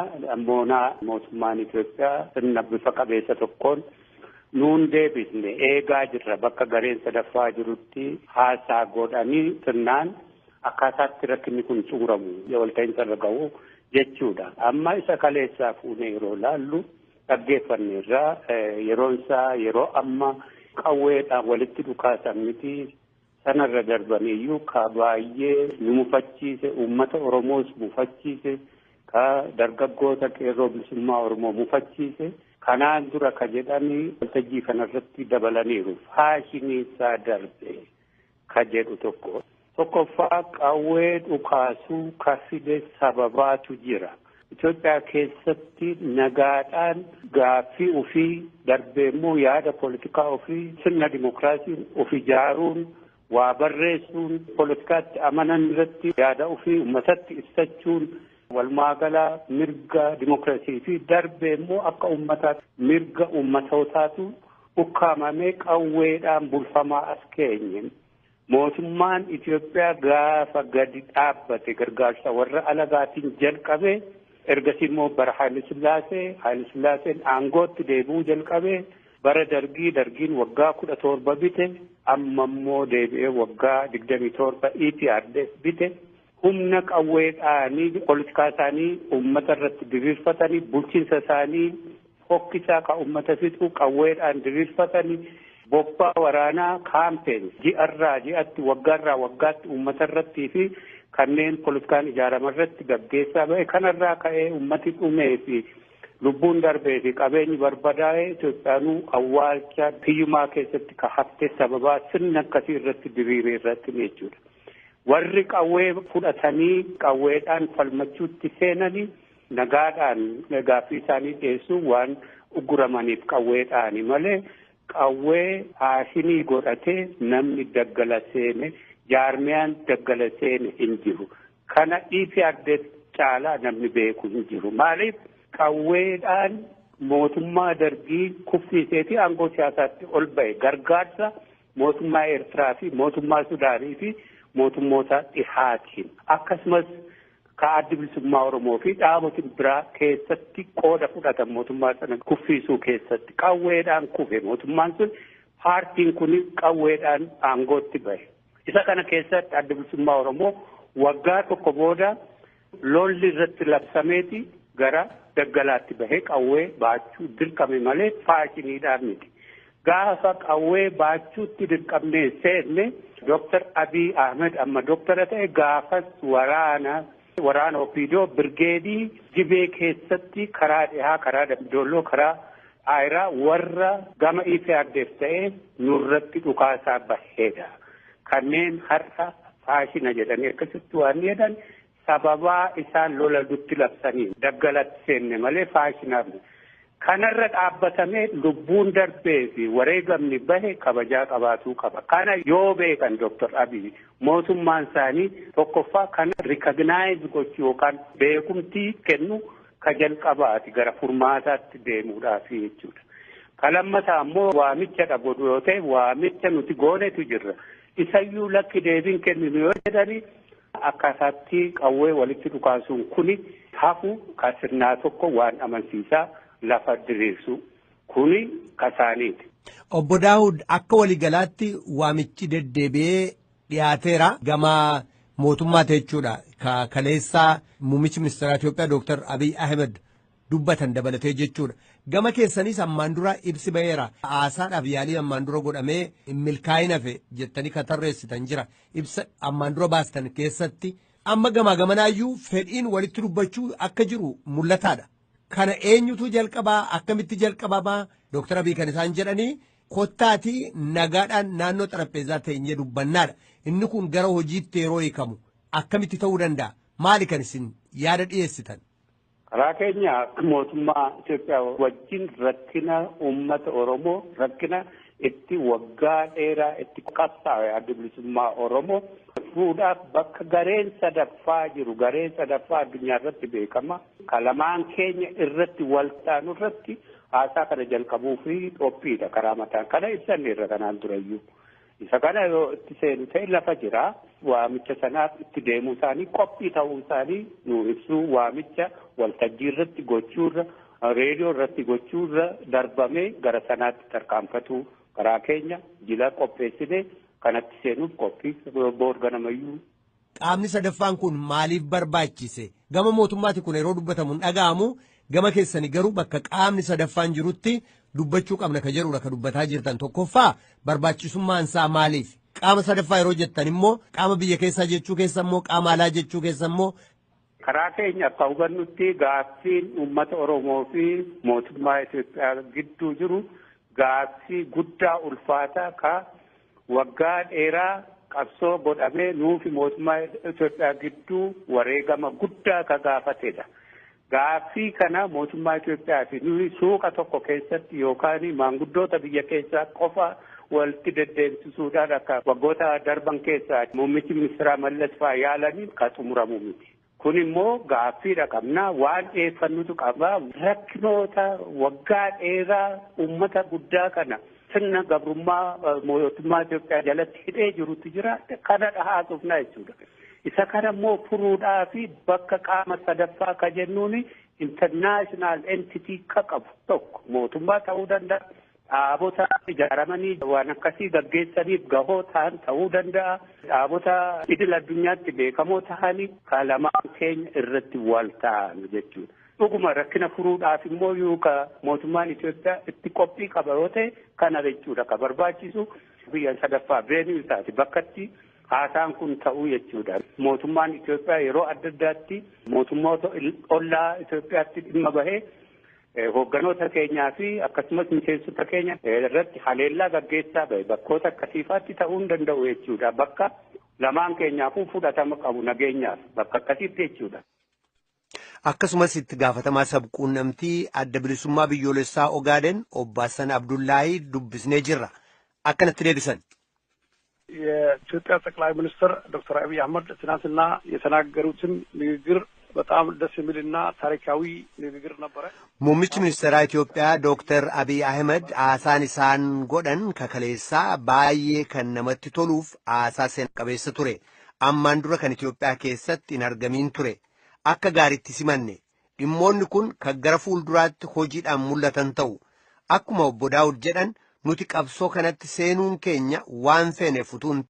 Ammoonaa mootummaan Itoophiyaa sirna bifa qabeessa tokkoon nuun deebisne eegaa jirra bakka gareen sadaffaa jirutti haasaa godhanii sirnaan akkaataatti rakkinni kun xumuramu walta'iinsa irra ga'u jechuudha. Amma isa kaleessaa fuunee yeroo laallu dhaggeeffanne irraa yeroon isaa yeroo amma qawweedhaan walitti dhukaasan miti sanarra darbaniyyuu ka baay'ee nu mufachiise uummata Oromoos mufachiise ka dargaggoota qeerroo bilisummaa Oromoo mufachiise kanaan dura ka jedhanii waltajjii kanarratti dabalaniiru faashinii isaa darbe ka jedhu tokko. Tokkoffaa qawwee dhukaasuu ka fide sababaatu jira. Itoophiyaa keessatti nagaadhaan gaaffii ofii darbee immoo yaada poolitikaa ofii sirna dimokiraasiin of ijaaruun waa barreessuun poolitikaatti amanan irratti yaada ofii uummatatti ibsachuun walumaagalaa mirga dimokiraasii fi darbee immoo akka uummataatti mirga uummatootaatu ukkaamamee qawweedhaan bulfamaa as keenye. Mootummaan Itoophiyaa gaafa gadi dhaabbate gargaarsa warra alagaatiin jalqabe ergasii immoo bara Haayile Sillaasee Haayile Sillaaseen aangootti deebi'uu jalqabe bara dargii dargiin waggaa 17 bite amma immoo deebi'ee waggaa 27 EPRDF bite humna qawweedhaanii poolitikaa isaanii uummata irratti diriirfatanii bulchiinsa isaanii fokkisaa ka uummata fixu qawweedhaan diriirfatanii bobbaa waraanaa kaampeen ji'arraa ji'atti waggaarraa waggaatti uummata irrattii fi kanneen poolitikaan ijaarama irratti gaggeessaa ba'e kanarraa ka'ee uummati dhumee fi lubbuun darbee fi qabeenyi barbadaa'ee Itoophiyaanuu awwaalcha hiyyumaa keessatti ka hafte sababaa sirna akkasii irratti diriiree irratti jechuudha. Warri qawwee fudhatanii qawweedhaan falmachuutti seenanii nagaadhaan gaaffii isaanii dhiyeessuu waan uguramaniif qawweedhaani malee qawwee faashinii godhatee namni daggala seene jaarmiyaan daggala seene hin jiru. Kana EPRDF caalaa namni beeku hin jiru. Maaliif qawweedhaan mootummaa dargii kuffisee fi aangoo siyaasaatti ol ba'e gargaarsa mootummaa Eertiraa fi mootummaa Sudaanii fi mootummoota dhihaatiin akkasumas ka addi bilisummaa Oromoo fi dhaabotin biraa keessatti qooda fudhatan mootummaa sana kuffisuu keessatti qawweedhaan kufe mootummaan sun paartiin kun qawweedhaan aangootti bahe. Isa kana keessatti addi bilisummaa Oromoo waggaa tokko booda lolli irratti labsameeti gara daggalaatti bahee qawwee baachuu dirqame malee faashiniidhaan miti. Gaafa qawwee baachuutti dirqamnee seenne Dooktar Abiy Ahmed amma dooktara ta'e gaafas waraana Opiidoo birgeedii Gibee keessatti karaa dhihaa karaa Dambidolloo karaa Aayiraa warra gama EPRDF ta'e nurratti dhukaasaa baheedha. Kanneen har'a faashina jedhanii akkasitti waan jedhan sababaa isaan lola nutti labsanii daggalatti seenne malee faashinaaf. Kanarra dhaabbatamee lubbuun darbee fi wareegamni bahe kabajaa qabaatuu qaba. Kana yoo beekan Dooktar Abiy mootummaan isaanii tokkoffaa kana rikagnaayizii gochuu yookaan beekumtii kennu ka jalqabaati gara furmaataatti deemuudhaaf jechuudha. Ka lammataa immoo waamicha godhu yoo ta'e waamicha nuti goonetu jirra. Isayyuu lakki deebiin kenninu yoo jedhani akkaataatti qawwee walitti dhukaasuun kuni hafu ka sirnaa tokko waan amansiisaa lafa diriirsu kuni kasaaniiti. Obbo Daawud akka waliigalaatti waamichi deddeebi'ee dhiyaateera gama mootummaa jechuudha. Ka kaleessaa muummichi ministeera Itoophiyaa Dooktar Abiy Ahmed dubbatan dabalatee jechuudha. Gama keessanis ammaan dura ibsi ba'eera. Haasaadhaaf yaalii ammaan dura godhamee milkaa'ina hafe jettanii kan tarreessitan jira. Ibsa ammaan dura baastan keessatti amma gamaa gamanaayyuu fedhiin walitti dubbachuu akka jiru mul'ataadha. Kana eenyutu jalqabaa akkamitti jalqabamaa Dooktar Abiy kan isaan jedhanii kottaatii nagaadhaan naannoo xarapheezaa teenyee dubbannaadha. Inni kun gara hojiitti yeroo hiikamu akkamitti ta'uu danda'a? Maali kan isin yaada dhiyeessitan? Karaa keenya mootummaa Itoophiyaa wajjin rakkina uummata Oromoo rakkina itti waggaa dheeraa itti qabsaa'e adda bilisummaa Oromoo fuudhaaf bakka gareen sadaffaa jiru gareen sadaffaa addunyaa irratti beekama. Ka lamaan keenya irratti wal taanu irratti haasaa kana jalqabuu fi qophiidha karaa mataan kana ibsanneerra kanaan durayyuu. Isa kana yoo itti seenu ta'e lafa jira. Waamicha sanaaf itti deemuu isaanii, qophii ta'uu isaanii nu ibsuu, waamicha waltajjii irratti gochuurra, reediyoo irratti gochuurra darbamee gara sanaatti tarkaanfatu. Karaa keenya jila qopheessine kanatti seenuuf qophii boor ganamayyuu. Qaamni sadaffaan kun maaliif barbaachise? Gama mootummaati kun yeroo dubbatamu hin dhaga'amu. Gama keessanii garuu bakka qaamni sadaffaan jirutti dubbachuu qabna ka jedhudha ka dubbataa jirtan. Tokkoffaa, barbaachisummaan isaa maaliif? Qaama sadaffaa yeroo jettan immoo qaama biyya keessaa jechuu keessa immoo qaama alaa jechuu keessa immoo? Karaa keenya akka hubannutti, gaaffiin uummata Oromoo fi mootummaa Itoophiyaa gidduu jiru gaaffii guddaa ulfaataa ka waggaa dheeraa qabsoo godhamee nuufi mootummaa Itoophiyaa gidduu wareegama guddaa ka gaafatedha. Gaaffii kana mootummaa Itoophiyaa fi nuyi suuqa tokko keessatti yookaan maanguddoota biyya keessaa qofa walitti deddeebisuudhaan akka waggoota darban keessaa muummichi ministeeraa Mallas fa'aa yaalaniin kan xumuramu miti. Kun immoo gaaffiidha qabna, waan dhiyeeffannutu qaba. Rakkinoota waggaa dheeraa uummata guddaa kana sirna gabrummaa mootummaa Itoophiyaa jalatti hidhee jirutu jira. Kana dhahaasuufna jechuudha. Isa kana immoo furuudhaa fi bakka qaama sadaffaa ka jennuun international entity ka qabu tokko mootummaa ta'uu danda'a. Dhaabota ijaaramanii waan akkasii gaggeessaniif gahoo ta'an ta'uu danda'a. Dhaabota idil addunyaatti beekamoo ta'anii ka lamaan keenya irratti wal ta'an jechuudha. Dhuguma rakkina furuudhaaf immoo yookaan mootummaan Itoophiyaa itti qophii qaba yoo ta'e, kana jechuudha ka barbaachisu. Biyya sadaffaa venue isaati bakkatti haasaan kun ta'uu jechuudha. Mootummaan Itoophiyaa yeroo adda addaatti mootummoota ollaa Itoophiyaatti dhimma bahee hoogganoota keenyaa fi akkasumas miseensota keenya irratti haleellaa gaggeessaa bahe, bakkoota akkasiifaatti ta'uu hin danda'u jechuudha. Bakka lamaan keenyaafuu fudhatama qabu nageenyaaf bakka akkasiitti jechuudha. Akkasumas itti gaafatamaa sabquunnamtii Adda Bilisummaa Biyyoolessaa Ogaaden Obbo Hassan Abdullaahii dubbisnee jirra. Akkanatti deebisan. የኢትዮጵያ ጠቅላይ ሚኒስትር ዶክተር አብይ አህመድ ትናንትና የተናገሩትን ንግግር በጣም ደስ የሚልና ታሪካዊ ንግግር ነበረ። Muummichi ministeeraa Itoophiyaa Dooktar Abiy Ahmed haasaan isaan godhan kakaleessaa baay'ee kan namatti toluuf haasaa seena qabeessa ture. Ammaan dura kan Itoophiyaa keessatti hin argamiin ture. Akka gaariitti simanne. Dhimmoonni kun kan gara fuulduraatti hojiidhaan mul'atan ta'u. Akkuma Obbo Daawud jedhan, nuti qabsoo kanatti seenuun keenya waan feeneef utuu hin